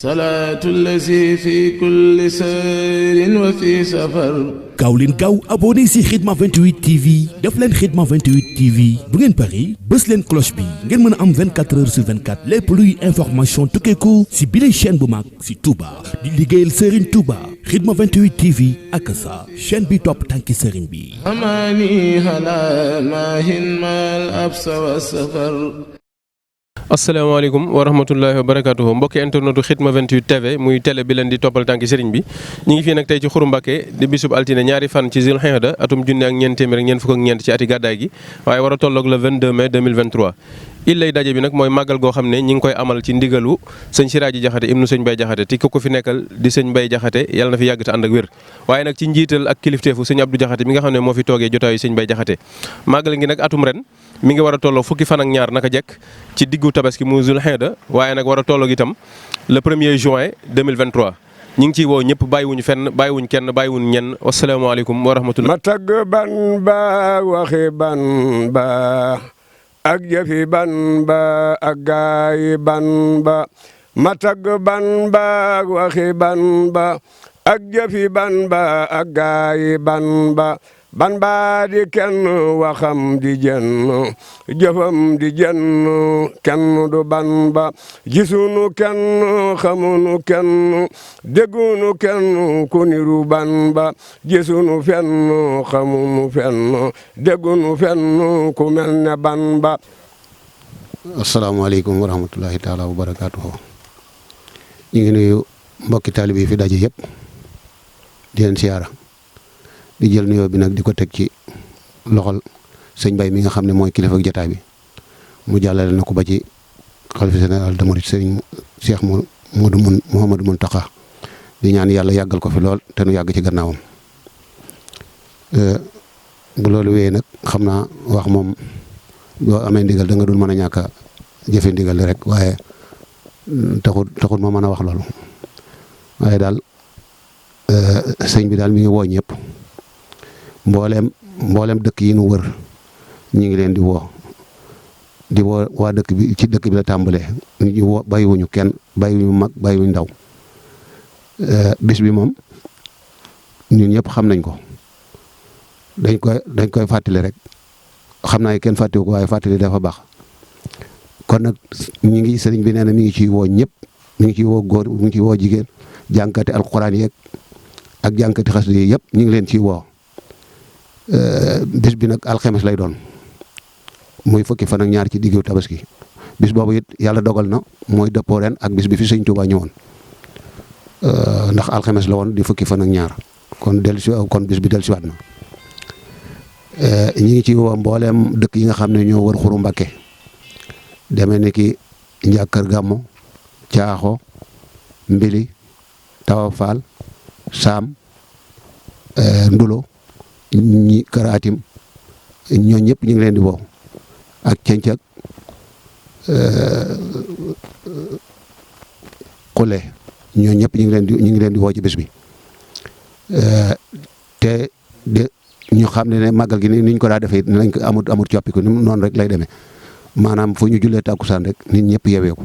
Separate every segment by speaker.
Speaker 1: salaatu lazi fi kulli sayrin wa fi safar.
Speaker 2: gaaw leen gaaw abonné si Khidma 28 TV def leen Khidma 28 TV bu ngeen pari bës leen cloche bi ngeen mën a am 24 heures sur 24 lépp luy information tukkeeku si bile chaîne bu mag si Touba di liggéeyal Serigne Touba Khidma 28 TV ak sa chaîne bi topp tànki Serigne bi.
Speaker 1: amaani ala maahin maal absa wa safar.
Speaker 3: asalaamaaleykum wa rahmatullahi wa barakatuhu mbokki internetu Khidma 28 TV muy télé bi leen di toppal tànki sëriñ bi ñu ngi fii nag tey ci Xuru Mbàkke di bisub altine ñaari fan ci Zul Hijja atum junne ak ñeent téeméer ak ñeent fukk ak ñeent ci ati gàddaay gi waaye war a tolloog le 22 mai 2023 illay daje bi nag mooy màggal goo xam ne ñi ngi koy amal ci ndigalu sëñ Siraaji Jaxate ibnu sëñ Bay Jaxate ti ko fi nekkal di sëñ Bay Jaxate yàlla na fi yàgg te ànd ak wér waaye nag ci njiital ak kilifteefu sëñ Abdou Jaxate mi nga xam ne moo fi toogee jotaayu sëñ Bay Jaxate màggal gi nag atum ren mi ngi war a tolloo fukki fan ak ñaar naka jekk ci diggu tabaski mu Zul Hijja waaye nag war a tolloog itam le 1er juin 2023 ñi ngi ciy woo ñëpp bàyyiwuñu fenn bàyyiwuñ kenn bàyyiwuñ ñenn wasalaamaaleykum wa rahmatullah.
Speaker 4: ma tagg ban ba waxi ban ba ak jëfi ban ba ak gaayi ban ba ma tagg ban ba waxi ban ba ak jëfi ban ba ak gaayi ban ba ban ba di kenn waxam di jenn jëfam di jenn kenn du ban ba gisunu kenn xamunu kenn déggunu kenn ku niru ban ba gisunu fenn xamunu fenn déggunu fenn ku mel ne ban ba.
Speaker 5: asalaamaaleykum wa rahmatullahi taala wa barakaatuhu. ñu ngi nuyu mbokki taalibe yi fi daje yëpp di leen siyaara di jël nuyoo bi nag di ko teg ci loxol sëñ Bay mi nga xam ne mooy kilifa ak jotaay bi mu jàllale na ko ba ci xalifa général des mourides sëriñ Cheikh Mouhamadou Mountakha di ñaan yàlla yàggal ko fi lool te nu yàgg ci gannaawam. bu loolu wéyee nag xam naa wax moom boo amee ndigal da nga dul mën a ñàkk a jëfe ndigal li rek waaye taxul ma mën a wax loolu waaye daal sëñ bi daal mi ngi woo ñëpp. mboolem dëkk yi nu wër ñu ngi leen di woo waa dëkk bi ci dëkk bi la tàmbalee ñu woo bàyyiwuñu kenn bàyyiwuñu mag bàyyiwuñu ndaw bis bi moom ñun ñëpp xam nañ ko dañ koy fàttali rek xam naa kenn fàttiwu ko waaye fàttali dafa baax kon nag ñu ngi sëriñ bi nee na mi ngi ciy woo ñëpp mi ngi ciy woo góor mi ngi ciy woo jigéen jànkati alxuraan yeeg ak jànkati xasida yi yëpp ñu ngi leen ciy woo. bis bi nag alxemes lay doon muy fukki fan ak ñaar ci diggu tabaski bis boobu it yàlla dogal na mooy dëppoo ren ak bis bi fi sëñ Touba ñëwoon ndax alxemes la woon di fukki fan ak ñaar kon bis bi dellusiwaat na. ñi ngi ci woo mbooleem dëkk yi nga xam ne ñoo wër Xuru Mbàkke demee ni ki Njàkkër Gàmmo Caaxo Mbili Tawa Faal Saam Ndulo ñi karaatim ñoo ñëpp ñu ngi leen di woo ak cencak xule ñoo ñëpp ñu ngi leen di woo ci bés bi te de ñu xam ne màggal gi ni ñu ko daa defee nañ ko amut coppiku noonu rek lay demee maanaam fu ñu jullee tàkkusaan rek nit ñëpp yewee ko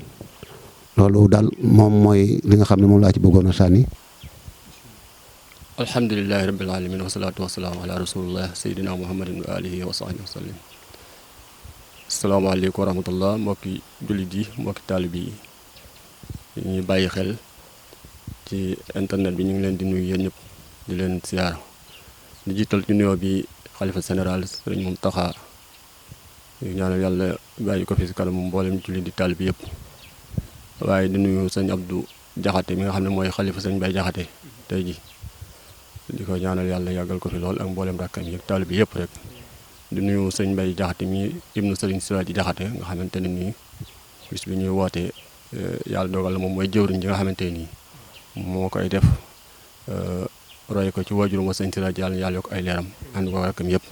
Speaker 5: loolu daal moom mooy li nga xam ne moom laa ci bëggoon a sànni.
Speaker 6: alhamdulilahi rabbil alamin wasalaatu wasalaamu ala rasulillah sayyidina muhammadin wa alihi wa sahbihi wa sallam. asalaamaaleykum wa rahmatullah mbokki jullit yi mbokki taalib yi ñuy bàyyi xel ci internet bi ñu ngi leen di nuyu yéen ñëpp di leen siyaara di jiital ci nuyoo bi xalifa général sëriñ Mountakha ñu ñaanal yàlla bàyyi ko fi si kanam mboolem jullit di taalib yëpp waaye di nuyu sëñ Abdou Jaxate mi nga xam ne mooy xalifa sëñ Bay Jaxate tey ji di ko ñaanal yàlla yàggal ko fi lool ak mboolem rakkam yi ak taalibe bi yëpp rek di nuyu sëñ Mbay Jaxate mi ibnu sëriñ Siraaji Jaxate nga xamante ne nii bis bi ñuy wootee yàlla dogal na moom mooy jëwriñ ji nga xamante nii moo koy def roye ko ci waajur ma sëñ Siraaji yàlla yokk ay leeram ànd ko rakkam yëpp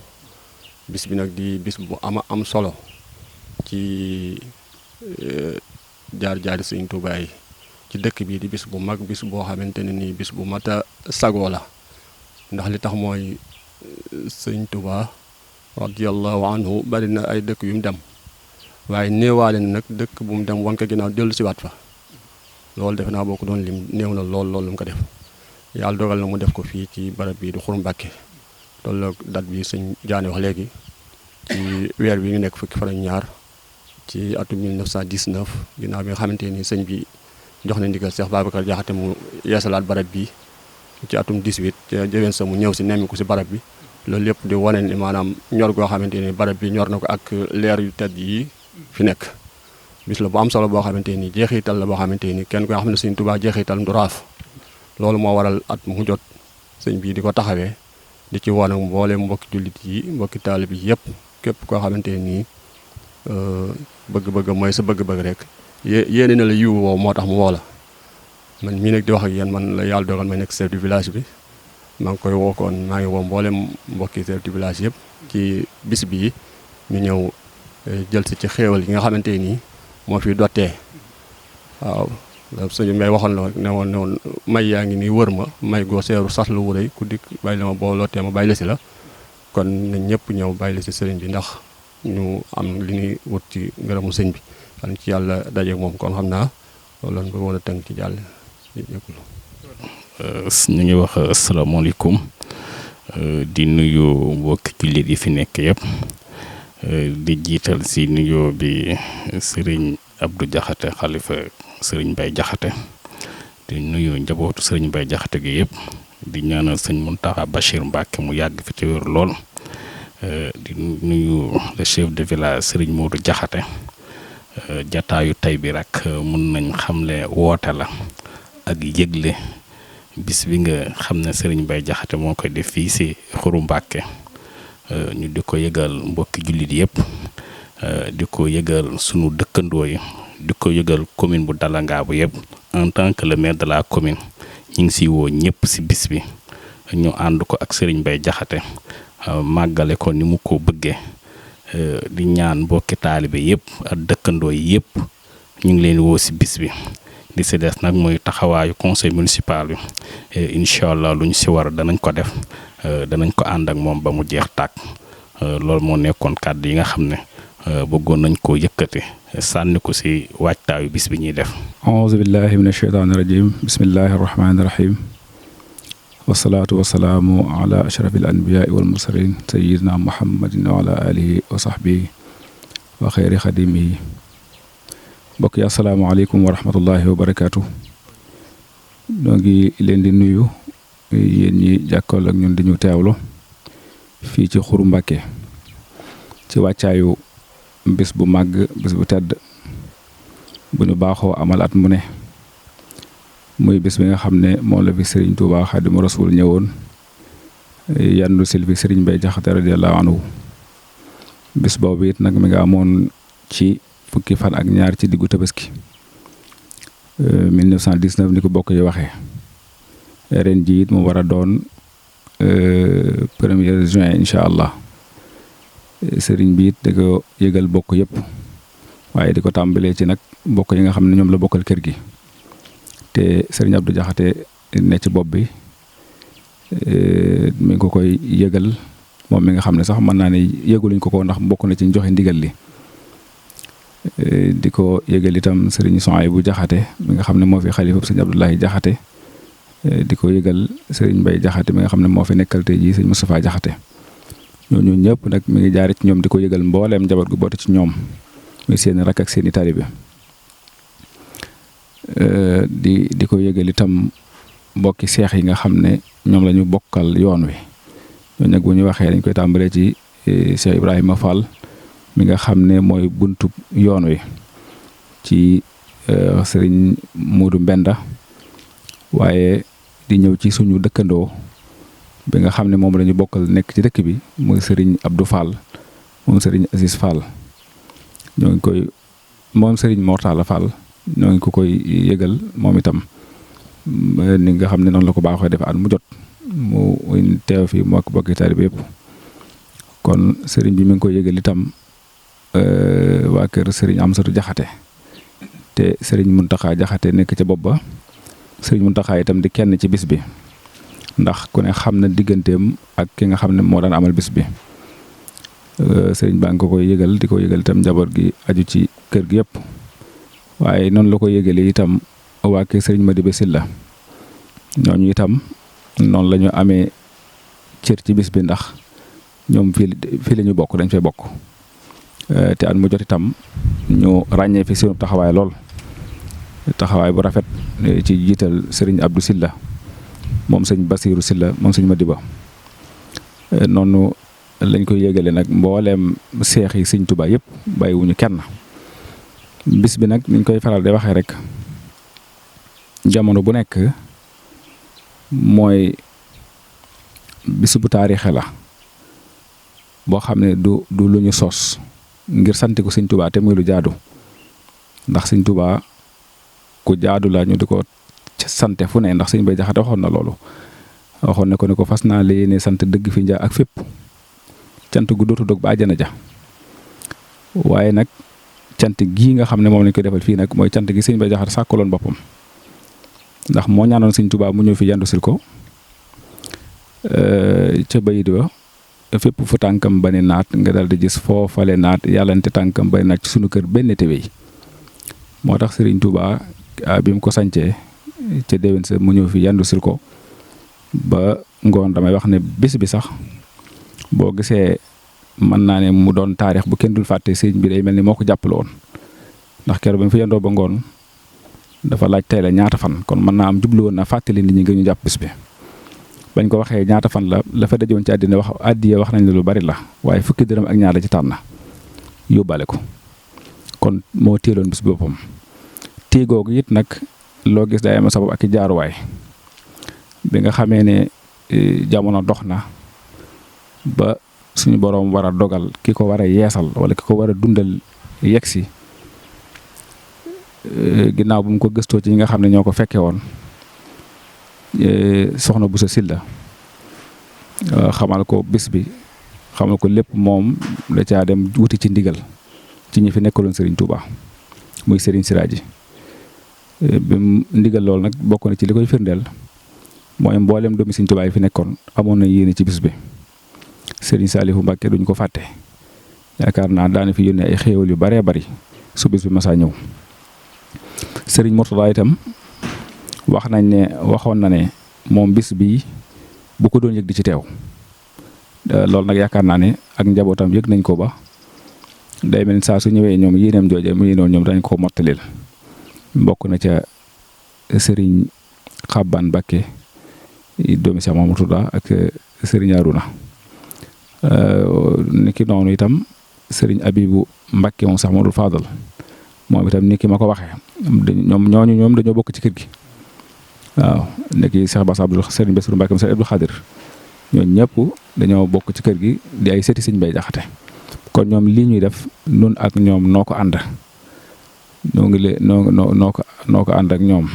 Speaker 6: bis bi nag di bis bu am solo ci jaar-jaari sëñ Tuubaa yi ci dëkk bi di bis bu mag bis boo xamante ne nii bis bu mat a sagoo la ndax li tax mooy sëñ Tuubaa radiyallahu anhu bari na ay dëkk yu mu dem waaye néewaale na nag dëkk bu mu dem wan ko ginnaaw dellu siwaat fa loolu defe naa boo ko doon lim néew na lool lu mu ko def yàlla dogal na mu def ko fii ci barab bii di Xuru Mbàkke tolloog date bi sëñ Jaane wax léegi ci weer bi ñu nekk fukki fan ak ñaar ci atum 1919 ginnaaw bi nga xamante ni sëñ bi jox na ndigal Cheikh Babacar Diakhaté mu yeesalaat barab bi ci atum 18 ci déwén sa mu ñëw si nemmi ko si barab bi loolu lépp di wane ni maanaam ñor goo xamante ni barab bi ñor na ko ak leer yu tedd yi fi nekk bis la bu am solo boo xamante ni jeexital la boo xamante ni kenn ko xam ne sëñ Tuubaa jeexital du raaf loolu moo waral at mu jot sëñ bi di ko taxawee di ci wane mbooleem mbokki jullit yi mbokki taalib yi yëpp képp koo xamante nii bëgg-bëgg mooy sa bëgg-bëgg rek yéene na la yiwu woow moo tax mu woo la man mii nag di wax ak yéen man la yàlla dogal may nekk chef du village bi maa ngi koy wookoon maa ngi woo mboolem mbokki chef du village yëpp ci bis bii ñu ñëw jël si ci xéewal yi nga xamante nii moo fi dottee waaw suñu may waxoon la ne woon may yaa ngi nii wër ma may goo seeru sas lu wuréy ku dikk bàyyi la ma boo lottee ma bàyyi la si la kon nañ ñëpp ñëw bàyyi la si sëriñ bi ndax ñu am li ñuy wut ci ngërëmu sëñ bi xam ci yàlla dajeeg moom kon xam naa loolu lañ bëggoon a tënk ci jàll
Speaker 7: ñu ngi wax asalaamaaleykum di nuyu mbokki jullit yi fi nekk yëpp di jiital si nuyoo bi sëriñ Abdou Diakhaté xalifa sëriñ Baye Diakhaté di nuyu njabootu sëriñ Baye Diakhaté gi yëpp di ñaanal sëñ Mountakha Bachir Mbacké mu yàgg fi ci wér lool di nuyu le chef de village sëriñ Modou Diakhaté jataayu tey bi rek mun nañ xamle woote la ak yëgle bis bi nga xam ne sëriñ Baye Diakhaté moo koy def fii si Xuru Mbàkke ñu di ko yëgal mbokki jullit yëpp di ko yëgal sunu dëkkandoo yi di ko yëgal commune bu Dalangaabu yëpp en tant que le maire de la commune ñu ngi si woo ñëpp si bis bi ñu ànd ko ak sëriñ Baye Diakhaté màggale ko ni mu ko bëggee di ñaan mbokki taalibe yëpp ak dëkkandoo yi yëpp ñu ngi leen woo si bis bi di si des nag mooy taxawaayu conseil municipal bi incha allah lu ñu si war danañ ko def danañ ko ànd ak moom ba mu jeex tàkk loolu moo nekkoon kàddu yi nga xam ne bëggoon nañ koo yëkkati sànni ko si waajtaayu bis bi ñuy def.
Speaker 8: auzu billahi min asheytaani rajim bismillahi arrahmani irrahim wasalaatu wasalaamu ala ashrafi al anbiyaai wal mursalin sayidina muhammadin wa ala alihi wa sahbihi wa xeyri xadimihi mbokk yi asalaamaaleykum wa rahmatullahi wa barakaatu. ñoo ngi leen di nuyu yéen ñi jàkkool ak ñun di ñu teewlu fii ci Xuru Mbàkke ci wàccaayu bis bu màgg bis bu tedd bu ñu baaxoo amal at mu ne muy bis bi nga xam ne moom la fi Sëriñ Tuubaa Xaadimu Rasuul ñëwoon yandu sil fi Sëriñ Baye Diakhaté radiyallahu anhu bis boobu it nag mi nga amoon ci fukki fan ak ñaar ci diggu tabaski 1919 ni ko bokk yi waxee ren ji it mu war a doon 1er juin incha allah sëriñ bi it da ko yëgal bokk yëpp waaye di ko tàmbalee ci nag bokk yi nga xam ne ñoom la bokkal kër gi te sëriñ Abdou Diakhaté ne ci bopp bi mi ngi ko koy yëgal moom mi nga xam ne sax mën naa ne yëgaluñ ko ndax bokk na ci joxe ndigal li di ko yëgal itam sëriñ Souhaïbou Diakhaté mi nga xam ne moo fi xalifa sëriñ Abdoulaye Diakhaté di ko yëgal sëriñ Baye Diakhaté mi nga xam ne moo fi nekkal tey jii sëriñ Moustapha Diakhaté ñooñu ñëpp nag mi ngi jaari ci ñoom di ko yëgal mbooleem njaboot gu boote ci ñoom muy seen rakk ak seeni taalibe di ko yëgal itam mbokki seex yi nga xam ne ñoom la ñu bokkal yoon wi ñooñu nag bu ñu waxee dañ koy tàmbalee ci Cheikh Ibrahima Fall mi nga xam ne mooy buntu yoon wi ci sëriñ Modou Mbenda waaye di ñëw ci suñu dëkkandoo bi nga xam ne moom la ñu bokkal nekk ci dëkk bi muy sëriñ Abdou Fall moom sëriñ Aziz Fall ñoo ngi koy moom sëriñ Mortala Fall ñoo ngi ko koy yëgal moom itam ni nga xam ne noonu la ko baaxoo def at mu jot mu teew fi moo ko bokki taalibe yëpp kon sëriñ bi mi ngi koy yëgal itam waa kër sëriñ Amsatu Jaxate te sëriñ Muntaxa Jaxate nekk ca bopp ba sëriñ Muntaxa itam di kenn ci bis bi ndax ku ne xam na digganteem ak ki nga xam ne moo daan amal bis bi sëriñ baa ngi ko koy yëgal di ko yëgal itam njaboot gi aju ci kër gi yëpp waaye noonu la ko yëgalee itam waa kër sëriñ Madiba Sylla ñooñu itam noonu la ñu amee cër ci bis bi ndax ñoom fii la ñu bokk dañ fay bokk te at mu jot itam ñu ràññee fi seen taxawaay lool taxawaay bu rafet ci jiital sëriñ Abdou Sylla moom sëñ Basiiru Sylla moom sëñ Madiba noonu lañ koy yégale nag mbooleem seex yi sëñ Tuubaa yëpp bàyyiwuñu kenn bis bi nag niñ koy faral di waxee rek jamono bu nekk mooy bis bu taarixe la boo xam ne du lu ñu sos ngir sant ko sëñ Tuubaa te muy lu jaadu ndax sëñ Tuubaa ku jaadu la ñu di ko sante fu ne ndax sëñ Bay Jaxate waxoon na loolu waxoon ne ko fas naa la yéene sant dëgg fi njaa ak fépp cant gu dootu dog ba àjjana ja waaye nag cant gii nga xam ne moom lañ koy defal fii nag mooy cant gi sëñ Bay Jaxate sàkkaloon boppam ndax moo ñaanoon sëñ Tuubaa mu ñëw fi yandu sil ko ca bayit ba fépp fu tànkam ba ne naat nga dal di gis foofale naat yàllante tànkam ba ne naat ci sunu kër benn tewey moo tax sëriñ Tuubaa bi mu ko sancee ca déwén sa mu ñëw fi yandu sil ko ba ngoon damay wax ne bis bi sax boo gisee mën naa ne mu doon taarix bu kenn dul fàtte sëriñ bi day mel ni moo ko jàppale woon ndax keroog ba mu fi yandoo ba ngoon dafa laaj tey la ñaata fan kon mën naa am jublu woon na fàttali nit ñi nga ñu jàpp bis bi bañ ko waxee ñaata fan la fa dajoon ci àddina wax àddiya wax nañ la lu bari la waaye fukki dërëm ak ñaar la ci tànn yóbbaale ko kon moo téeloon bis boppam téye googu it nag loo gis day am sabab ak i jaaruwaay bi nga xamee ne jamono dox na ba suñu boroom war a dogal ki ko war a yeesal wala ki ko war a dundal yegsi ginnaaw bu mu ko gëstoo ci ñi nga xam ne ñoo ko fekke woon soxna Bousso Sylla xamal ko bis bi xamal ko lépp moom da caa dem wuti ci ndigal ci ñi fi nekkaloon Serigne Touba muy Serigne Siraaji bi ndigal loolu nag bokk na ci li koy firndeel mooy mboolem doomi Serigne Touba yi fi nekkoon amoon na yéene ci bis bi Serigne Saliou Mbacké duñ ko fàtte yaakaar naa daana fi yónnee ay xéewal yu baree bari su bis bi masaa ñëw Serigne Mourtada itam wax nañ ne waxoon na ne moom bis bii bu ko doon yëg di ci teew loolu nag yaakaar naa ne ak njabootam yëg nañ ko ba day mel ni saa su ñëwee ñoom yéeneem jooje mu yéenoon ñoom dañ ko mottalil bokk na ca Serigne Xabbaan Mbacké doomi Cheikh Mamadou Touda ak Serigne Arouna niki noonu itam Serigne Abibou Mbacké moom Cheikh Mamadou Fadal moom itam ni ki ma ko waxee ñoom dañoo bokk ci kër gi waaw nekki Cheikh Bass Abdou Serigne Bassirou Mbacké Serigne Abdou Khadir ñooñu ñëpp dañoo bokk ci kër gi di ay sëti Sëñ Bay Jaxate kon ñoom lii ñuy def nun ak ñoom noo ko ànd noo ko ànd ak ñoom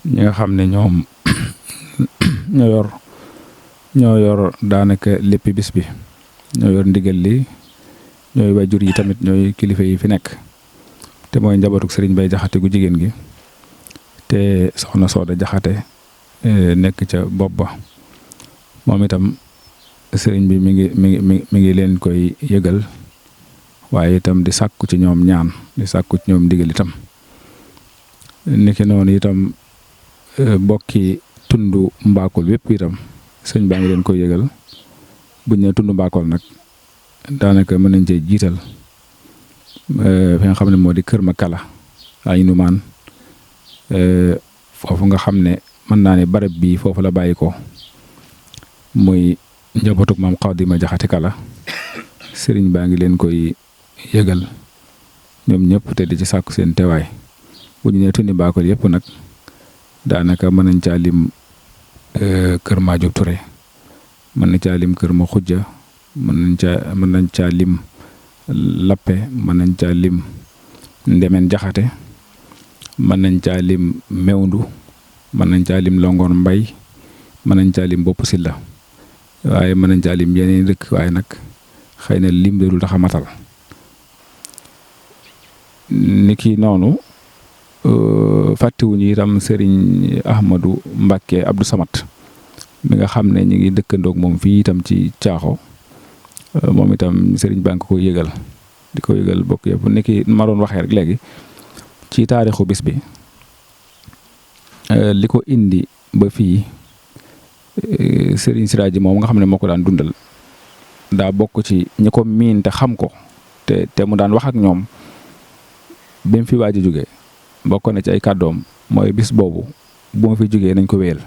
Speaker 8: ñi nga xam ne ñoom ñoo yor daanaka lépp bis bi ñoo yor ndigal li ñooy wajur yi tamit ñooy kilifa yi fi nekk te mooy njabootuk Serigne Bay Jaxate gu jigéen gi te soxna Sooda Jaxate nekk ca bopp ba moom itam sëriñ bi mi ngi leen koy yëgal waaye itam di sàkku ci ñoom ñaan di sàkku ci ñoom ndigal itam niki noonu itam bokki tundu Mbakol wépp itam sëñ baa ngi leen koy yëgal buñ ne tundu Mbakol nag daanaka mën nañ cee jiital fi nga xam ne moo di Kër Makala ay numaan foofu nga xam ne mën naa ne barab bii foofu la bàyyi ko muy njabootug maam Xaadima Jaxate Kala sëriñ baa ngi leen koy yëgal ñoom ñëpp te di ci sàkku seen teewaay bu ñu nee tundi Mbakol yëpp nag daanaka mën nañ caa lim kër Maajob Touré mën nañ caa lim kër Ma Xujja mën nañ caa lim Lappe mën nañ caa lim Ndemen Jaxate mën nañ caa lim Mewndu mën nañ caa lim Longoon Mbay mën nañ caa lim Bopp Silla waaye mën nañ caa lim yeneen dëkk waaye nag xëy na lim de du tax a matal niki noonu fàttewuñu itam Serigne Ahmadou Mbacké Abdou Samad mi nga xam ne ñu ngi dëkkandoog moom fii itam ci Caaxo moom itam Serigne baa ngi ko yëgal di ko yëgal bokk yëpp niki ma doon waxee rek léegi ci taarixu bis bi li ko indi ba fii Serigne Siraaji moom nga xam ne moo ko daan dundal daa bokk ci ñi ko miin te xam ko te mu daan wax ak ñoom bi mu fi waaj a jóge bokk na ci ay kàddoom mooy bis boobu bu ma fi jógee nañ ko wéyal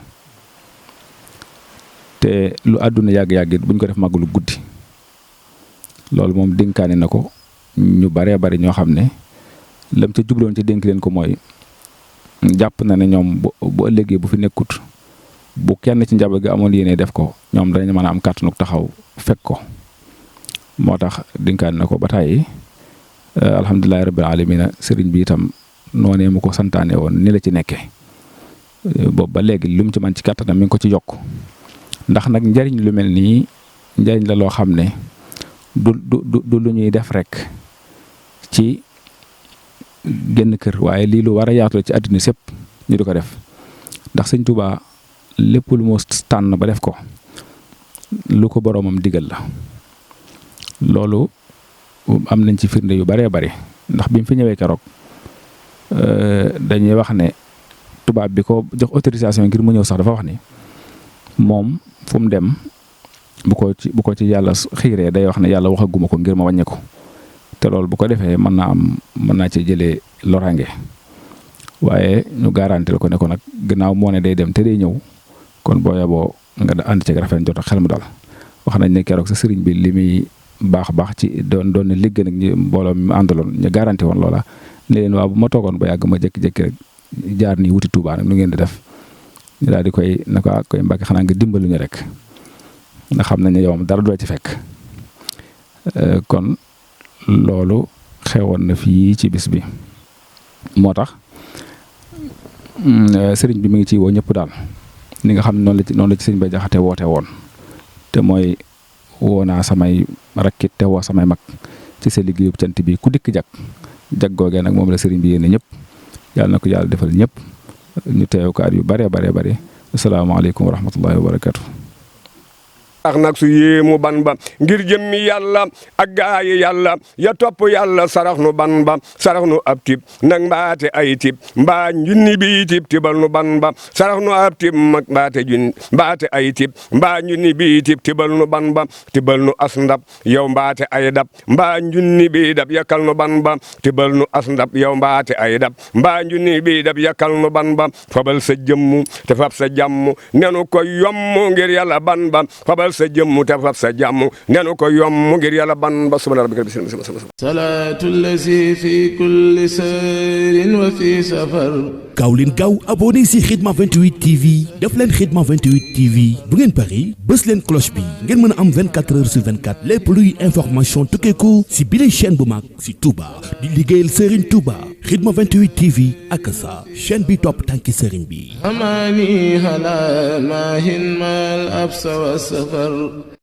Speaker 8: te lu àdduna yàgg-yàgg buñ ko def màggalu guddi loolu moom dénkaane na ko ñu baree bari ñoo xam ne lam ca jubloon ci dénk leen ko mooy jàpp na ne ñoom bu ëllëgee bu fi nekkut bu kenn ci njaboot gi amoon yéene def ko ñoom dañu mën a am kàttanug taxaw fekk ko moo tax dénkaane na ko ba tàyyi alhamdulilahi rabbil alamina sëriñ bi itam noonee mu ko santaane woon ni la ci nekkee boobu ba léegi lu mu ci man ci kàttanam mi ngi ko ci yokk ndax nag njariñ lu mel nii njariñ la loo xam ne du lu ñuy def rek ci genn kër waaye lii lu war a yaatu la ci àddina sépp ñu di ko def ndax sëñ Tuubaa lépp lu mu tànn ba def ko lu ko boroomam digal la loolu am nañ ci firnde yu baree bari ndax bi mu fi ñëwee keroog dañuy wax ne tubaab bi ko jox autorisation ngir mu ñëw sax dafa wax ni moom fu mu dem bu ko ci yàlla xiiree day wax ne yàlla waxaguma ko ngir ma wàññi ko te loolu bu ko defee mën naa ci jëlee loraange waaye ñu garanti la ko ne ko nag gannaaw moo ne day dem te day ñëw kon boo yaboo nga ànd ci rafet jot xel mu dal wax nañ ne keroog sa sëriñ bi li muy baax ci doon ne ligg nag ñu mbooloo mi àndaloon ñu garanti woon loola ne leen waaw bu ma toogoon ba yàgg ma jékki-jékki rek jaar nii wuti Touba nag nu ngeen di def ñu daal di koy ne ko koy Mbàkke xanaa nga dimbali ñu rek nga xam nañ ne yow dara doo ci fekk kon loolu xewoon na fii ci bis bi moo tax sëriñ bi mi ngi ciy woo ñëpp daal ni nga xam ne noonu la ci sëriñ Bay Jaxate woote woon te mooy woo naa samay rakkit te woo samay mag ci sa liggéeyub cant bi ku dikk jag googee nag moom la sëriñ bi yéene ñëpp yàlla na ko yàlla defal ñëpp ñu teew ko at yu bare asalaamaaleykum wa rahmatullahi wa barakatu
Speaker 4: ax nag su yéemu ban ba ngir jëmmi yàlla ak gaayi yàlla ya topp yàlla sarax nu ban ba sarax nu ab tib nag mbaate ay tib mbaa junni bi tib tibal nu ban ba sarax nu ab tib mag mbaate ay tib mbaa junni bi tib tibal nu ban ba tibal nu as ndab yow mbaate ay dab mbaa junni bi dab yakal nu ban ba tibal nu as ndab yow mbaate ay dab mbaa junni bi dab yakal nu ban ba fabal sa jëmmu te fab sa jàmm nenu ko yommu ngir yàlla ban ba fabal sa jëmm te fab sa jàmm nenu ko yomb ngir yàlla ban ba subhaana rabbika
Speaker 1: salaatu lazi fi kulli sayrin wa fi safar
Speaker 2: gaaw leen gaaw abonné si Khidma 28 TV def leen Khidma 28 TV bu ngeen pari bës leen cloche bi ngeen mën a am 24 heures sur 24 lépp luy information tukkeeku si bile chaîne bu mag si Touba di liggéeyal Serigne Touba Khidma 28 TV ak sa chaîne bi topp tànki Serigne bi
Speaker 1: amaani hala maahin mal absa wa safar